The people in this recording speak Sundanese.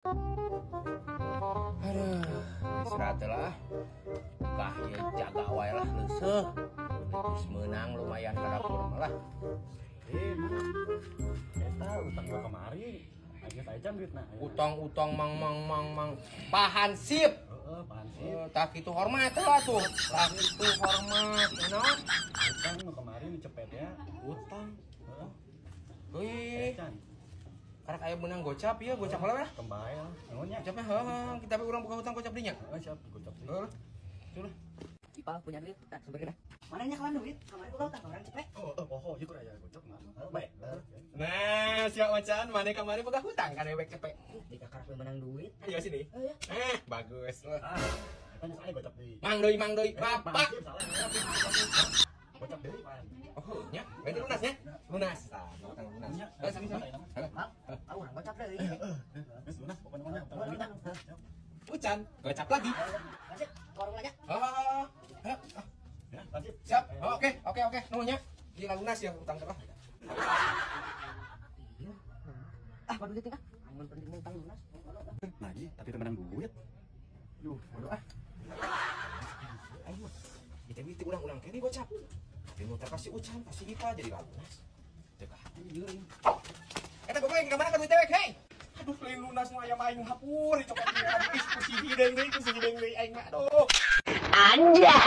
Aduh, istirahat lah. Kah ieu jaga wae lah leuseuh. Geus meunang lumayan ka dapur mah lah. Eh, Mang. Eta utang gua kemari. Aing teh acan duitna. Utang-utang mang mang mang mang. Pahansip. Heeh, pahansip. Tah kitu hormat lah tuh. Tah kitu hormat. Naon? Utang nu kemari nu cepet ya. Utang. Heeh. Euy, Acan. karek aya meunang gocap ieu, gocap heula lah. Kembali lah. Nuhun nya. Gocapnya heuh, kita pe urang buka hutang gocap dinya. Heeh, siap gocap. Heuh. Tuh lah. Ipal punya duit, nah, sumber dah. Mana nya kawan duit? Kemarin gua utang orang cepet. Oh, oh, ieu kurang aya gocap mah. Baik. Nah, siap macan, mana kemarin boga hutang kan ewek cepet. Di kakak menang duit. Ayo sini. Oh ya. Eh, bagus lah. Ah, eta nya saya gocap deui. Mang deui, bapak. Pahansip, salah. Gocap deui, Pan. Oh, nya, berarti lunas nya? Lunas. Tah, utang lunas. Nya. Eh, sami sami. Mang, ah urang gocap deui. Geus lunas pokoknya mah utang duit. Siap. Ucan, gocap lagi. Masih, ke warung aja. Ah, ayo. Ah, Ya, pahansip. siap. Oh, oke, oke, oke. Nuhun nya. Gila lunas ya utang teh. Iya. Ah, waduh duit ah. Aing penting utang lunas. Lagi, tapi teu menang duit. Duh, bodoh ah. Ayo mah. Kita itu ulang-ulang kene gocap. Tapi muter kasih Ucan, kasih Ipa jadi lunas. Teu hati jeung. Eta goblok ka mana ka duit dewek, hei. Aduh, lain lunas nu aya mah aing hapur dicopet deui. Ih, ku si hideng deui, ku si hideng deui aing mah aduh. Anjay.